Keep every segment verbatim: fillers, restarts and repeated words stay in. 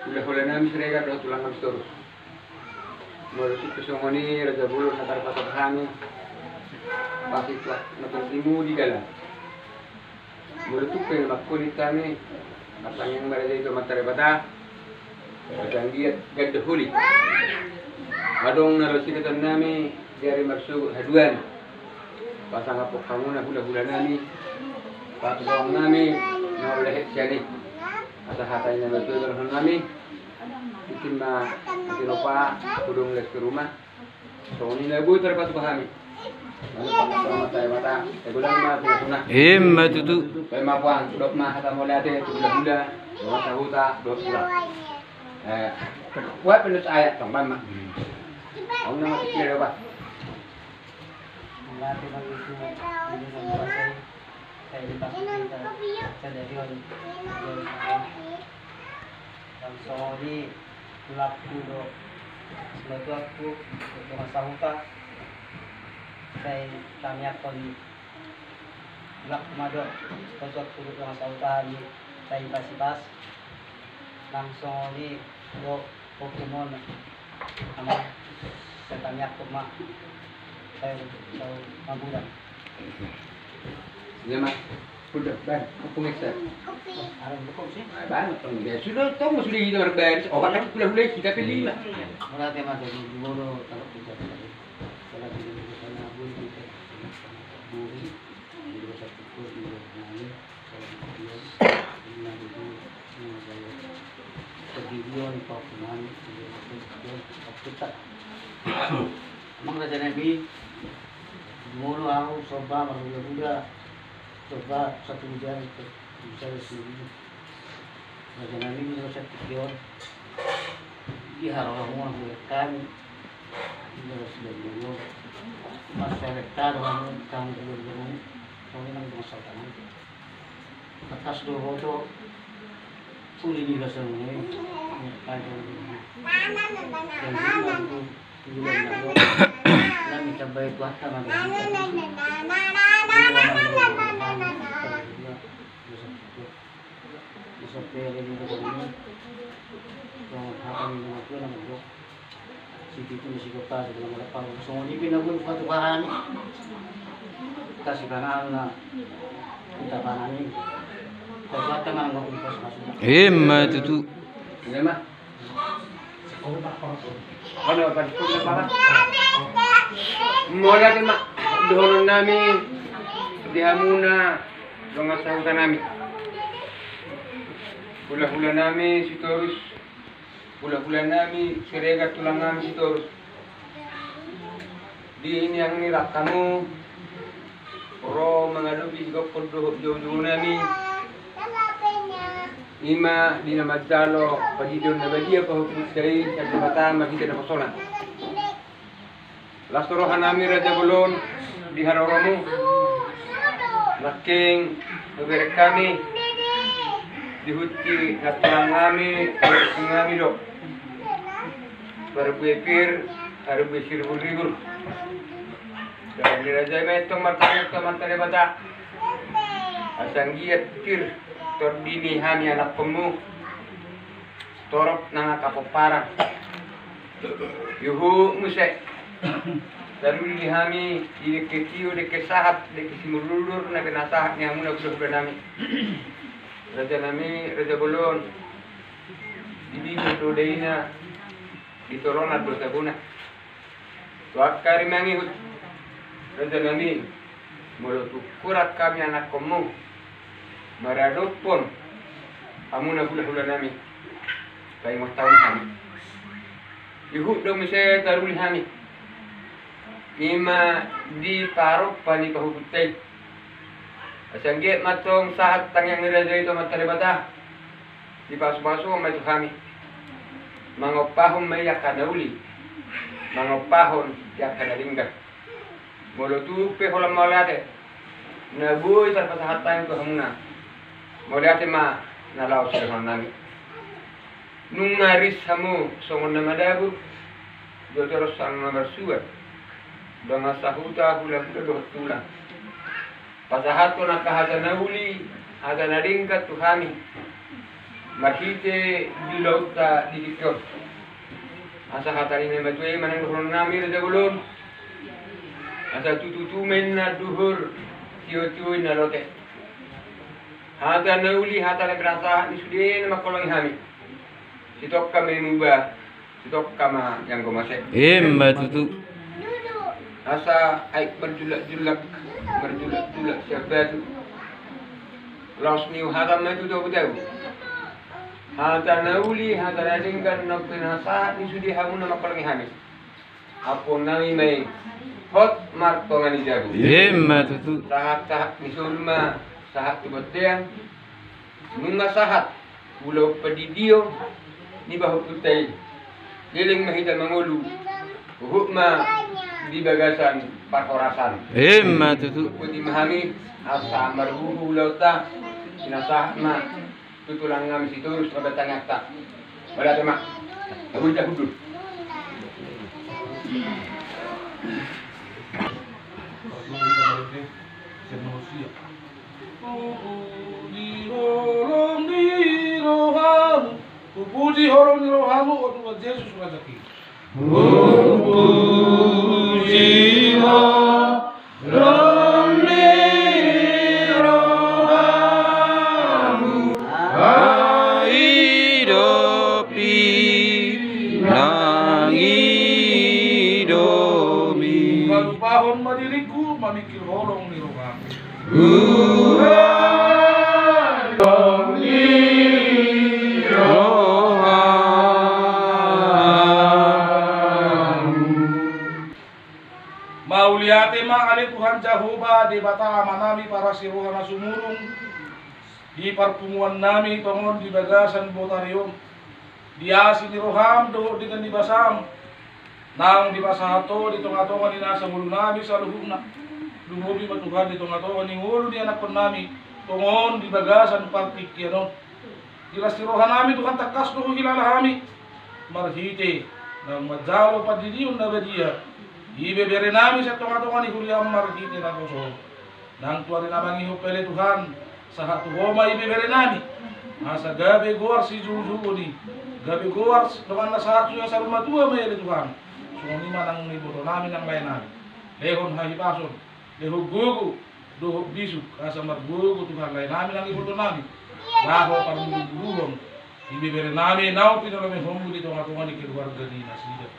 Hulahula nami Siregar dohot tulang nami Sitorus. Molo tung pe songon i, raja bolon, na tarpatupa hami, pasti tuat na tondimu di dalan. Molo tung pe na mangkolit hami, martangiang ma raja i tu Amanta Debata, asa anggiat ganda holi. Adong na laos idaton nami di ari marsogot haduan, pasangaphon hamuna hulahula nami, patupaon nami na mauliate sian i. Asa hata i na martua dohonon nami, isi ma, isi ropa, hudong las ke rumah. Songon i na boi tarpatupa hami. Lalu pakai sama saya mata, saya bilang ma, suna-suna. Ima tutu. Baen ma puang, dok ma hata mauliate tu hulahula, dohot sahuta, dohot tulang. Eh, buat penulis ayat, tong, baen ma. Om nama kecil, Pak. Mauliate ma tutu, ini kan bahasa i. Sai dipasuki hita sadari on. Laos songon i tulangku dohot simatuangku dohot dongan sahuta. Sai tangiangkon i, tulangku ma dohot simatuangku dohot dongan sahuta hami sai pasipas. Nang songon i do, oke mon. Amang, sai tangiangkon ma. Sai, sai magodang. Iya, Mak. Udah, Bang. Aku ngecek. Ada buku sih. Ah, Bang, tong dia sudah, tong sudah itu berbayar. Oh, kan aku pulang lagi, tapi lima. Mauliate ma, jadi dulu kalau kita kalau kita sana bun kita bun. Jadi satu pun dia. Amang raja nami, molo ahu somba marhula-hula, somba satu jam, bisa sini. Raja nami, molo satu jam, di haroro mu, aku rekam. Di haroro sudah dulu. Pas saya rekam, kamu belum belum, soalnya kan masalah tangan. Tangkas do ho tu uli ni laso ni. Nami tambai Tuhanta ma. Sititik ni sigompa, sigompa, songon i pe na boi patupa hami. Kasi panganon na hita pangan i. Patupa tangan na boi pasupasu. Ima tutu. Ima. Mauliate ma dohonon nami di hamuna dongan sahuta nami. Hulahula nami Sitorus. Hulahula nami Siregar, tulang nami Sitorus. Di niang ni rangkamu ro mangadopi sigokhon dohot jou-jou nami. Ima di na manjalo pangidoan na badia pahuhut i sian Debata marhite naposonan. Las roha nami raja bolon di haroromu. Nangkin hubereng hami di huti natulang nami, nami do. Parbue pir, parbue siribur-ribur. Dalan ni raja i ma tong martangiang tu Amanta Debata. Asa anggiat pir tondi ni hami anakkonmu. Torop nang angka pomparan. Huhut muse taruli hami di dengke tio, dengke sahat, dengke simudur-udur na pinasahat ni hamuna hulahula nami. Raja nami, raja bolon. Di bibir do daina, di tolonan do sabona. Tu angka ari mangihut, raja nami, molo tung hurang hami anakkonmu maradophon hamuna hulahula nami, paingothon hami. Huhut do muse taruli hami. Ima di parompa ni pahuhut i. Asa anggiat ma tong sahat tangiang ni raja i tu Amanta Debata. Dipasupasu ma i tu hami. Mangompahon ma i angka na uli. Mangompahon i angka na denggan. Molo tung pe holan mauliate na boi tarpasahat hami tu hamuna. Mauliate ma na laho sidohonon nami. Nunga ris hamu songon na madabur, jotjot songon na marsuan. Dongan sahuta, hulahula dohot tulang. Pasahathon angka hata na uli, hata na denggan tu hami. Marhite di ulaonta di tingki on, asa hata ni na matua i manang dohonon nami raja bolon, asa tutu ma inna duhur, tiotio inna lote. Hata na uli, hata na pinasahat ni sude na mangholongi hami, sitongka ma i muba, sitongka ma i anggo mase. Ima tutu. Asa aek marjulak-julak, marjulak-julak sian batu, laos niuhatan ma i tu togu-togu. Hata na uli, hata na denggan na pinasahat ni sude hamu na mangholongi hami, ampuon nami ma i hot martonga ni jabu. Ima tutu. Sahat-sahat ni solu ma sahat tu bontean. Nunga sahat ulaon pandidion ni pahompunta i, leleng ma hita mangolu, huhut ma di bagasan parhorasan. Ima tutu. Poti ma hami asa marbuhu ulaonta, pinasahat ma tu tulang nami Sitorus na batangiangta. Mauliate ma. Tabuhon hundul. Puji holong ni rohamu. Puji holong ni rohamu, o Tuhan Jesus Raja i. Puji holong ni rohamu, ai dope nangidomi. Palupahon ma diringku mamingkir holong ni rohamu. Rohamu. Mauliate ma ale Tuhan Jahowa Debata Amanami parasi roha na sumurung, di parpunguan nami tongon di bagasan botari on, di asi ni roham dohot denggan ni basam, naung dipasahat Ho di tonga-tonga ni nasa ngolu nami saluhutna. Lumobi ma Tuhan di tonga-tonga ni ngolu ni anakkon nami, tongon di bagasan partingkian on. Di las ni roha nami Tuhan tangkas do Ho hilala hami, marhite naung manjalo pandidion na badia ibebere nami sian tonga-tonga ni huriam marhite naposo. Nang tu ari na mangihut pe ale Tuhan, sahat tu Ho ma ibebere nami, asa gabe goar sijujur i, gabe goar dongan na sahat tu saur matua ma i ale Tuhan. Songon i ma nang iboto nami nang lae nami, lehon hahipason, lehon gogo dohot bisuk, asa margogo Tuhan lae nami nang iboto nami, laho parmudumudun ibebere nami naung pinolamehonmu di tonga-tonga ni keluarga ni nasida.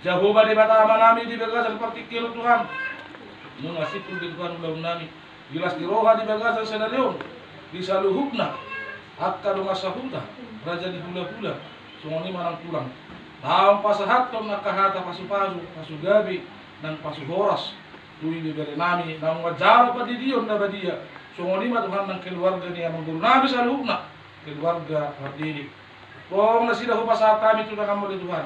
Jahowa Debata Amanami di bagasan partingkian on Tuhan, nunga simpul be Tuhan ulaon nami, di las ni roha di bagasan sadari on, di saluhutna angka dongan sahuta, raja ni hulahula, songon i ma nang tulang, naung pasahathon angka hata pasupasu, pasugabe, nang pasuhoras tu ibebere nami, naung manjalo pandidion na badia, songon i ma Tuhan nang keluarga ni amangboru nami saluhutna, keluarga Pardede. Tong nasida hupasahat hami tu tanganmu ale Tuhan,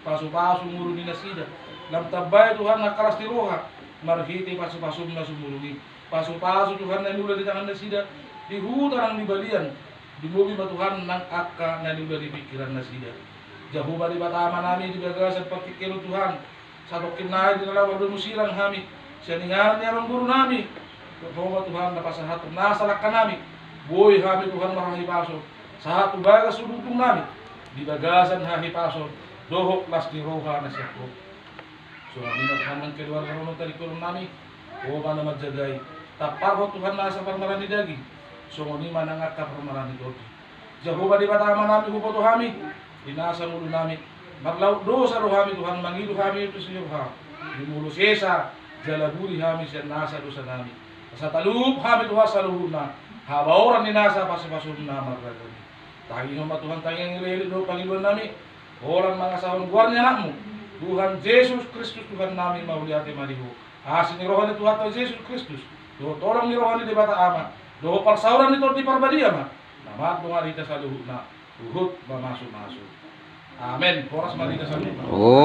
pasupasu ngolu ni nasida, lam tambai Tuhan angka las ni roha, marhite pasupasum na sumurung i, pasupasu Tuhan na niula di tangan nasida, di huta nang di balian, lumobi ma Tuhan nang angka na niula di pingkiran nasida. Jahowa Debata Amanami di bagasan partingkian on Tuhan, satongkin nai di na laho mardomu sirang hami, sian inganan ni amangboru nami, Ho ma Tuhan na pasahat nasa langka nami, boi hami Tuhan marhahipason, sahat tu bagas sudungdung nami, di bagasan hahipason, dohot las ni roha na sian Ho. Songon i ma Tuhan nang keluarga ro nang tadingkonon nami, Ho ma na manjagai, tamparhon Tuhan nasa parmaraan ni daging, songon i ma nang angka parmaraan ni tondi. Jahowa Debata Amanami huboto hami, di nasa ngolu nami, marlaut dosa do hami Tuhan mangido hami tu si roham, di molo sesa, jala buri hami sian nasa dosa nami. Asa talup hami Tuhan saluhutna, habaoran ni nasa pasupasum na marragam i. Tangihon ma Tuhan tangiang ni leleng dohot pangidoan nami, holan mangasahon goar ni anakmu, Tuhan Jesus Kristus Tuhan nami mauliate ma di Ho. Asi ni roha ni Tuhanta Jesus Kristus, dohot holong ni roha ni Debata Ama, dohot parsaoran ni Tondi Parbadia ma, na mandongani hita saluhutna, huhut mamasumasu. Amen. Horas ma di hita saluhutna.